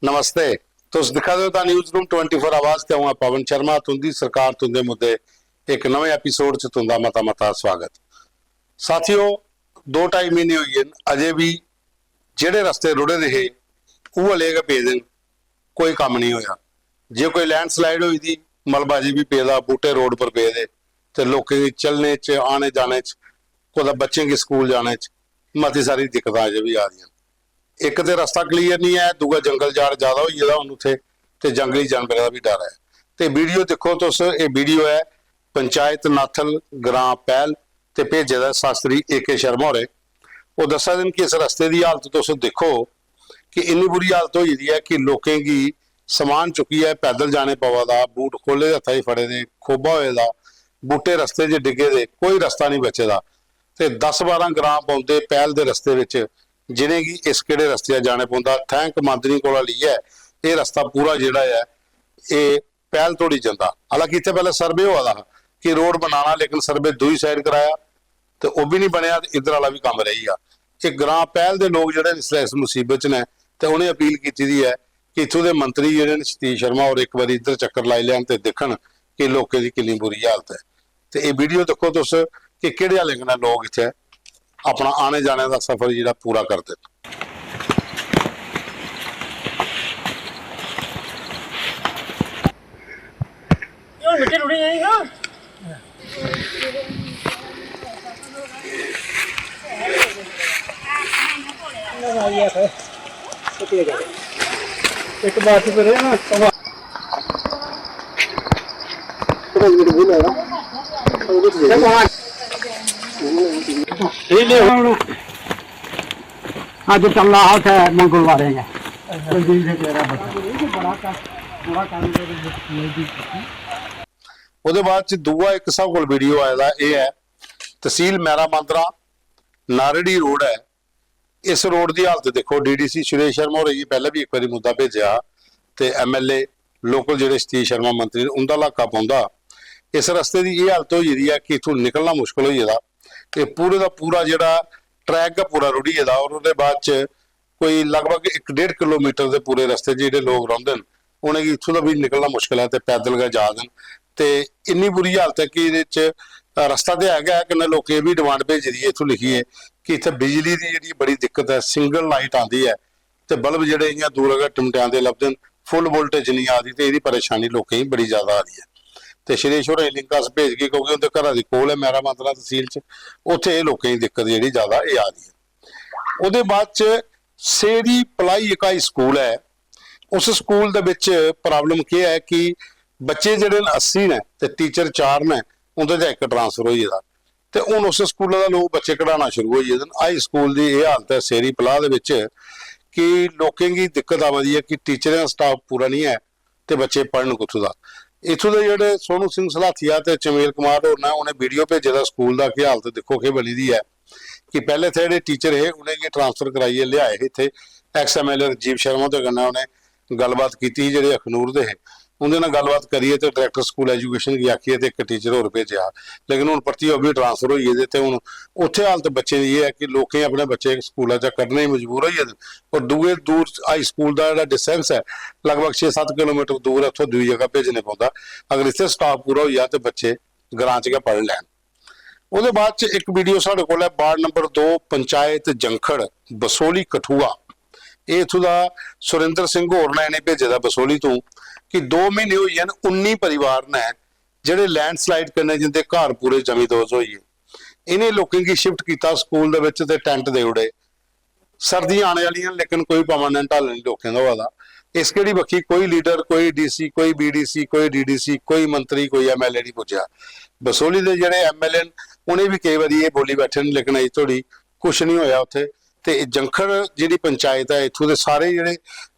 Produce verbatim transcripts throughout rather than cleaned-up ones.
नमस्ते। तुस दिक्खा दे ओ the news room twenty four आवाज ते अ'ऊं आं पवन शर्मा। तुं'दी सरकार तुं'दे मुद्दे इक नमें एपिसोड च तुं'दा मता मता स्वागत। साथियो, दो ढाई म्हीने होई गे न, अजें बी जेह्ड़े रस्ते रुढ़े दे हे, उ'ऐ ले गै पेदे न, कोई कम्म नेईं होया। जे कोई लैंडस्लाइड होई दी, मलबा अजें बी पेदा, बूह्टे रोड पर पेदे, ते लोकें गी चलने च, आने जाने च, कुतै बच्चें गी स्कूल जाने च मती सारी दिक्कतां अजें बी आ दियां न। इक ते रस्ता क्लियर निं ऐ, दूआ जंगल जाड़ ज्यादा होई गेदा हून उत्थै, ते जंगली जानवरें दा बी डर ऐ। ते वीडियो दिक्खो तुस, एह् वीडियो ऐ पंचायत नाथल, ग्रां पैह्ल, ते भेजे दा शास्त्री ए के शर्मा होरें। ओह् दस्सा दे न कि इस रस्ते दी हालत तुस दिक्खो कि इन्नी बुरी हालत होई दी ऐ कि लोकें गी समान चुक्कियै पैदल जाने पवा दा, बूट खोह्ल्ले दे हत्था च फड़े दे, खोबा होए दा, बूटे रस्ते च डिग्गे दे, कोई रस्ता निं बचे दा। ते दस बारां ग्रां पौंदे पैह्ल दे रस्ते बिच, जिनेंगी इस केह्ड़े रस्ते दा जाने पौंदा। थैंक मांदनी कोला लेइयै एह् रस्ता पूरा जेह्ड़ा ऐ, एह् पैह्ल धोड़ी जंदा। हालांकि इत्थै पैह्लें सर्वे होआ दा हा कि रोड बनाना, लेकिन सर्वे दूई साइड कराया ते ओह् बी निं बनेआ ते इद्धर आह्ला बी कम्म रेही गेआ। एह् ग्रां पैह्ल दे लोक जेह्ड़े न, इसलै इस मुसीबत च न, ते उ'नें अपील कीती दी ऐ कि इत्थूं दे मंत्री जेह्ड़े न सतीश शर्मा होर, इक बारी इद्धर चक्कर लाई लैन ते दिक्खन कि लोकें दी किन्नी बुरी हालत ऐ। ते एह् वीडियो दिक्खो तुस कि केह्ड़े हालें कन्नै लोक इत्थै अपना आने जाने दा सफर जेह्ड़ा पूरा करदे न। एक बात पे रहे ना। अज्ज चलना हा उत्थै मंगलवारें गै। कुलदीप ने तेरा बच्चा। ओह्दे बाद च दूआ इक साढ़े कोल वीडियो आए दा, एह् ऐ तसील मैरा मांदरा, नारड़ी रोड ऐ। इस रोड दी हालत दिक्खो, डीडीसी सुरेश शर्मा होरें गी पैह्लें बी इक बारी मुद्दा भेजेआ ते एमएलए लोकल जेह्ड़े सतीश शर्मा मंत्री न, उं'दा लाका पौंदा। इस रस्ते दी एह् हालत होई गेदी ऐ कि इत्थूं निकलना मुश्कल होई गेदा। ते पूरे दा पूरा जेह्ड़ा ट्रैक गै पूरा रुढ़ी गेदा, और ओह्दे बाद च कोई लगभग इक डेढ़ किलोमीटर दे पूरे रस्ते च जेह्ड़े लोक रौंह्दे न, उ'नेंगी इत्थूं दा बी निकलना मुश्कल ऐ ते पैदल गै जा दे न। ते इन्नी बुरी हालत ऐ कि एह्दे च रस्ता ते है गै ऐ, कन्नै लोकें एह् बी डिमांड भेजी दी ऐ इत्थूं लिखियै कि इत्थै बिजली दी जेह्ड़ी बड़ी दिक्कत ऐ, सिंगल लाइट आंदी ऐ ते बल्ब जेह्ड़े इ'यां दूरा गै टमटैंदे लभदे न, फुल वोल्टेज निं आ दी, ते एह्दी परेशानी लोकें गी बड़ी ज्यादा आ दी ऐ। ते सुरेश होरें गी लिंक अस भेजगे, क्योंकि उं'दे घरा दी कोल ऐ मैरा मांदरा तसील च, उत्थै एह् लोकें गी दिक्कत जेह्ड़ी ज्यादा एह् आ दी ऐ। ओह्दे बाद च सेरी पलाई इक हाई स्कूल ऐ, उस स्कूल दे बिच प्रॉब्लम केह् ऐ कि बच्चे जेह्ड़े न अस्सी न ते टीचर चार न, उं'दे चा इक ट्रांसफर होई गेदा। ते हून उस स्कूला दा लोक बच्चे कढाना शुरू होई गेदे न। हाई स्कूल दी एह् हालत ऐ सेरी पलाह दे बिच कि लोकें गी दिक्कत आवा दी ऐ कि टीचरें दा स्टाफ पूरा निं ऐ ते बच्चे पढ़न कुत्थूं दा। इत्थूं दे जेह्ड़े सोनू सिंह सलाथिया ते चमेल कुमार होर न, उ'नें वीडियो भेजे दा स्कूल दा कि हालत दिक्खो केह् बनी दी ऐ कि पैह्ले इत्थै जेह्ड़े टीचर हे उ'नेंगी ट्रांसफर कराइयै लेआए हे इत्थै, एक्स एमएलए राजीव शर्मा हुंदे कन्नै उ'नें गल्लबात कीती ही, जेह्ड़े अखनूर दे हे उं'दे कन्नै गल्लबात करियै ते डायरेक्टर स्कूल एजुकेशन गी आखियै ते इक टीचर होर भेजेआ। लेकिन हून परतियै ओह् बी ट्रांसफर होई गेदे ते हून उत्थै हालत बच्चें दी एह् ऐ कि लोकें अपने बच्चे स्कूला चा कड्ढने गी मजबूर होई गेदे न। और दूए दूर हाई स्कूल दा जेह्ड़ा डिस्टेंस ऐ, लगभग छे सत्त किलोमीटर दूर ऐ, उत्थूं दूई जगह भेजने पौंदा। अगर इत्थै स्टाफ पूरा होई जा ते बच्चे ग्रां च गै पढ़ी लैन। ओह्दे बाद च इक वीडियो साढ़े कोल ऐ, वार्ड नंबर दो, पंचायत जंखड़, बसोली, कठुआ। एह् इत्थूं दा सुरिंदर सिंह होर ने इ'नें भेजे दा बसोली तों कि दो म्हीने होई गे न, उन्नी परिवार ने जेह्ड़े लैंडस्लाइड कन्नै जिंदे घर पूरे जमींदोज होई गे, इ'नें लोकें गी शिफ्ट कीता स्कूल दे बिच ते टैंट देई ओड़े। सर्दियां आने आह्लियां न, लेकिन कोई परमानेंट हल निं लोकें दा होआ दा। इस केह्ड़ी बक्खी कोई लीडर, कोई डीसी, कोई बीडीसी, कोई डीडीसी, कोई मंत्री, कोई एमएलए निं पुज्जेआ। बसोली दे जेह्ड़े एमएलए न, उ'नें बी केई बारी एह् बोली बैठे न, लेकिन अजें धोड़ी कुछ निं होआ उत्थै। ते एह् जंखड़ जेह्ड़ी पंचायत ऐ, इत्थूं दे सारे जेह्ड़े,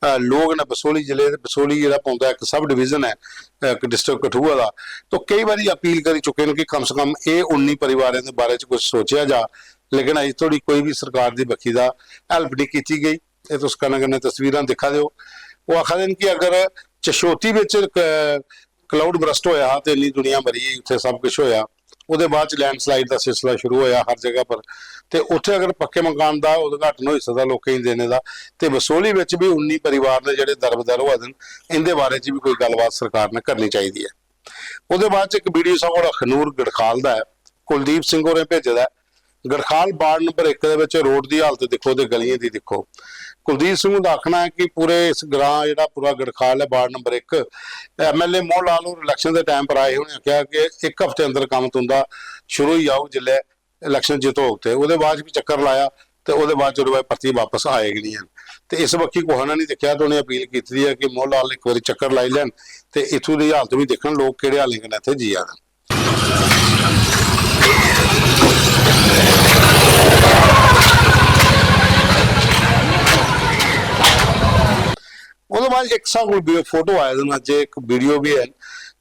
अ, लोक न बसोली जिले दे, बसोली जेह्ड़ा पौंदा इक सब डिवीजन ऐ, अ, इक डिस्ट्रिक्ट कठुआ दा, तो केई बारी अपील करी चुके न कि कम से कम एह् उन्नी परिवारें दे बारे च कुछ सोचेआ जा, लेकिन अजें धोड़ी कोई बी सरकार दी बक्खी दा हेल्प निं कीती गई। एह् तुस कन्नै कन्नै तस्वीरां दिक्खा दे ओ। ओह् आखा दे न कि अगर चशोती बिच क-, क्लाउड बरस्ट होया हा ते इन्नी दुनिया मरी गेई, उत्थै सब किश होया, ओह्दे बाद च लैंडस्लाइड दा सिलसिला शुरू होया हर जगह पर। ते उत्थै अगर पक्के मकान दा उद्घाटन होई सकदा लोकें गी देने दा, ते बसोहली बिच बी उन्नी परिवार ने जेह्ड़े दरबदर होआ दे न, इं'दे बारे च बी कोई गल्लबात सरकार ने करनी चाहिदी ऐ। ओह्दे बाद च इक वीडियो साढ़े कोल अखनूर गड़खाल दा ऐ, कुलदीप सिंह होरें भेजे दा ऐ। गड़खाल वार्ड नंबर इक दे बिच रोड दी हालत दिक्खो ते गलियें दी दिक्खो। कुलदीप सिंह हुंदा आखना ऐ कि पूरे इस ग्रां जेह्ड़ा पूरा गड़खाल ऐ, वार्ड नंबर इक, एमएलए मोहन लाल होर इलेक्शन दे टाइम पर आए हे, उ'नें आखेआ कि इक हफ्ते अंदर कम्म तुं'दा शुरू होई जाग, जिसलै इलेक्शन जित्तोग। ते ओह्दे बाद च बी चक्कर लाया, ते ओह्दे बाद च ओह्दे बाद परतियै बापस आए गै निं हैन। ते इस बक्खी कुसै ने निं दिक्खेआ, ते उ'नें अपील कीती दी ऐ कि मोहन लाल इक बारी चक्कर लाई लैन ते इत्थूं दी हालत बी दिक्खन, लोक केह्ड़े हालें कन्नै इत्थै जिया दे न। ओह्दे बाद इक साढ़े कोल वी-, फोटो आए दे न, अज्ज इक वीडियो बी ऐ।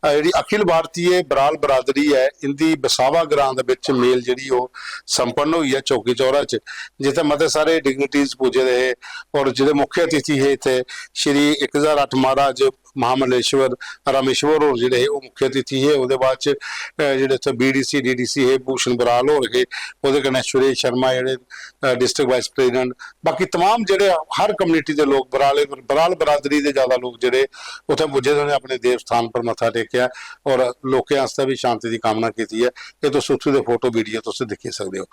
अ, जेह्ड़ी अखिल भारतीय बराल बरादरी ऐ, इं'दी बसावा ग्रां दे बिच मेल जेह्ड़ी ओह् संपन्न होई ऐ चौकी चौरा च, जित्थै मते सारे डिग्निटीज पुज्जे दे हे और जेह्ड़े मुख्य अतिथि हे इत्थै श्री इक हजार अट्ठ महाराज महामलेश्वर रामेश्वर होर जेह्ड़े हे, ओह् मुख्य अतिथि हे। ओह्दे बाद च, अ, जेह्ड़े उत्थै बीडीसी, डीडीसी हे, भूषण बराल होर हे, ओह्दे कन्नै सुरेश शर्मा जेह्ड़े, अ, डिस्ट्रिक्ट वाइस प्रेसिडेंट, बाकी तमाम जेह्ड़े हर कम्युनिटी दे लोक, बराले, बराल बरादरी दे ज्यादा लोक जेह्ड़े उत्थै पुज्जे दे, उ'नें अपने देव स्थान पर मत्था टेकेआ और लोकें आस्तै बी शांति दी कामना कीती ऐ। एह् तुस उत्थूं दे फोटो वीडियो तुस दिक्खी सकदे ओ।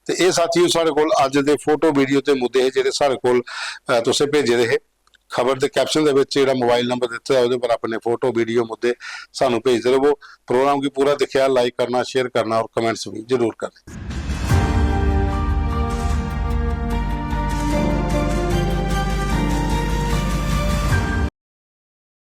ते एह् साथियो, साढ़े कोल अज्ज दे फोटो, वीडियो ते मुद्दे हे, जेह्ड़े साढ़े कोल, अ, तुसें भेजे दे हे। खबर दे कैप्शन दे बिच जेह्ड़ा मोबाइल नंबर दित्ते दा, ओह्दे पर अपने फोटो, वीडियो, मुद्दे सानू भेजदे र'वो। प्रोग्राम गी पूरा दिक्खेआ, लाइक करना, शेयर करना और कमेंट्स बी जरूर करने।